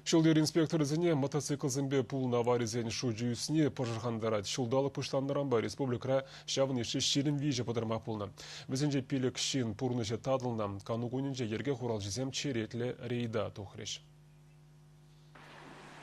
Ҫул-йӗр инспекторӗсене мотоциклсемпе пулнӑ аварисен шучӗ ӳсни пӑшӑрхантарать. Ҫулталӑк пуҫланнӑранпа республикӑра ҫавӑн йышши 23 пӑтӑрмах пулнӑ. Вӗсенче 5 ҫын пурнӑҫӗ татӑлнӑ. Кану кунӗнче йӗрке хуралҫисем черетлӗ рейда тухрӗҫ.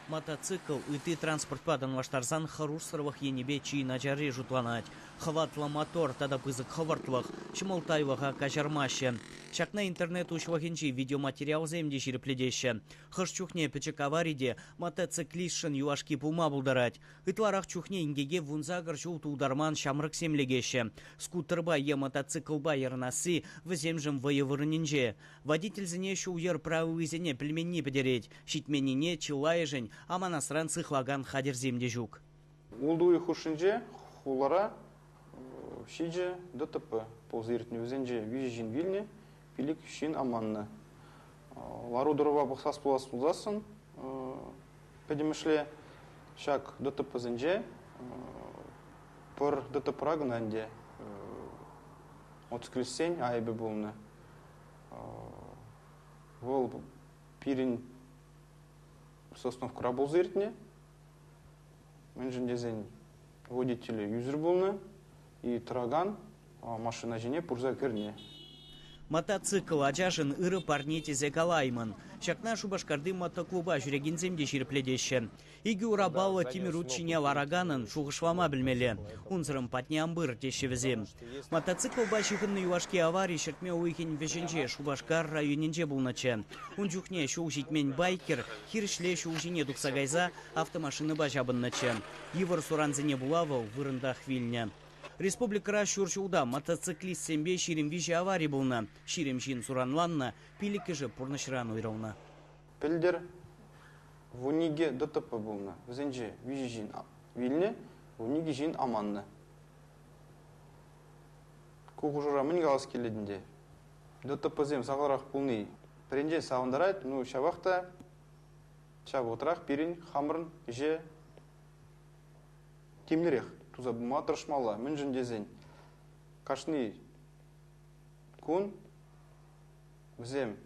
Мотоцикл ытти транспортпа танлаштарсан хӑрушсӑрлӑх енӗпе чи начарри шутланать. Хӑватлӑ мотор тата пысӑк хӑвӑртлӑх ҫӑмӑлттайлӑха каҫармаҫҫӗ. Ҫакна интернет уҫлӑхӗнчи видеоматериалсем те ҫирӗплетеҫҫӗ. Хӑш чухне пӗчӗк авари те мотоциклистшӑн юлашки пулма пултарать. Ытларах чухне инкеке 18 ҫул тултарман ҫамрӑксем лекеҫҫӗ. Скутерпа е мотоциклпа ярӑнасси вӗсемшӗн вӑйӑ вырӑнӗнче. Водительсене ҫул-йӗр правилисене пӗлменни пӗтерет. Ҫитменнине чылайӑшӗн аманасран сыхлакан хатӗрсем те ҫук. Ултӑ уйӑх хушшинче хулара 7 ДТП пулса иртнӗ. Вӗсенче 3 ҫын вилнӗ, 5 ҫын аманнӑ. Лару-тӑрӑва пӑхсас пулас пулсассӑн пӗтӗмӗшле ҫак ДТПсенче пӗр ДТПра кӑна ӗнтӗ мотоциклистсен айӑпӗ пулнӑ. Вӑл пирӗн Сосновкӑра пулса иртнӗ. Мӗншӗн тесен водителӗ ӳсӗр пулнӑ и тӑракан машина ҫине пырса кӗрнӗ. Мотоцикл ачашӑн ырӑ парне тесе калаймӑн. Ҫакна Шупашкарти мотоклуба ҫӳрекенсем те ҫирӗплетеҫҫӗ. Икӗ урапаллӑ тимӗр ут ҫине лараканӑн шухӑшлама пӗлмелле. Унсӑрӑн патне ан пыр, теҫҫӗ вӗсем. Мотоциклпа ҫыхӑннӑ юлашки авари ҫӗртме уйӑхӗн вӗҫӗнче Шупашкар районӗнче пулнӑччӗ. Ун чухне ҫул ҫитмен байкер хирӗҫле ҫул ҫине тухса кайса автомашинӑпа ҫапӑннӑччӗ. Йывӑр сурансене пула вӑл вырӑнтах вилнӗ. Республикӑра ҫур ҫулта мотоциклистсемпе 23 авари пулнӑ. 20 ҫын суранланнӑ, пилӗккӗшӗ пурнӑҫран уйрӑлнӑ. Пӗлтӗр 12 ДТП пулнӑ. Вӗсенче 3 ҫын вилнӗ, 12 ҫын аманнӑ. Ку хушӑра мӗн калас килет ӗнтӗ? ДТПсем сахалрах пулни пӗринчен савӑнтарать, ну ҫавах та ҫав вӑхӑтрах пирӗн хамӑрӑн ӗҫе тимлӗрех туса пыма тӑрӑшмалла. Мӗншӗн тесен кашни кун вӗсем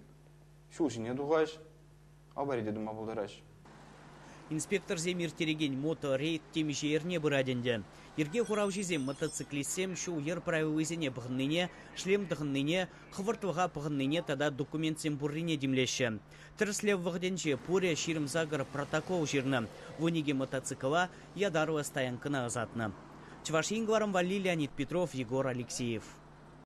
ҫул ҫине тухаҫ, авари те тума пултараҫ. Инспекторсем ирттерекен моторейд темиҫе эрне пырать ӗнтӗ. Йӗрке хуралҫисем мотоциклистсем ҫул-йӗр правилисене пӑхӑннине, шлем тӑхӑннине, хӑвӑртлӑха пӑхӑннине тата документсем пуррине тимлеҫҫӗ. Тӗрӗслев вӑхӑтӗнче пурӗ 28 протокол ҫырнӑ. 12 мотоцикла ятарлӑ стоянкӑна ӑсатнӑ. Чӑваш Ен кӑларӑм валли Леонид Петров, Егор Алексеев.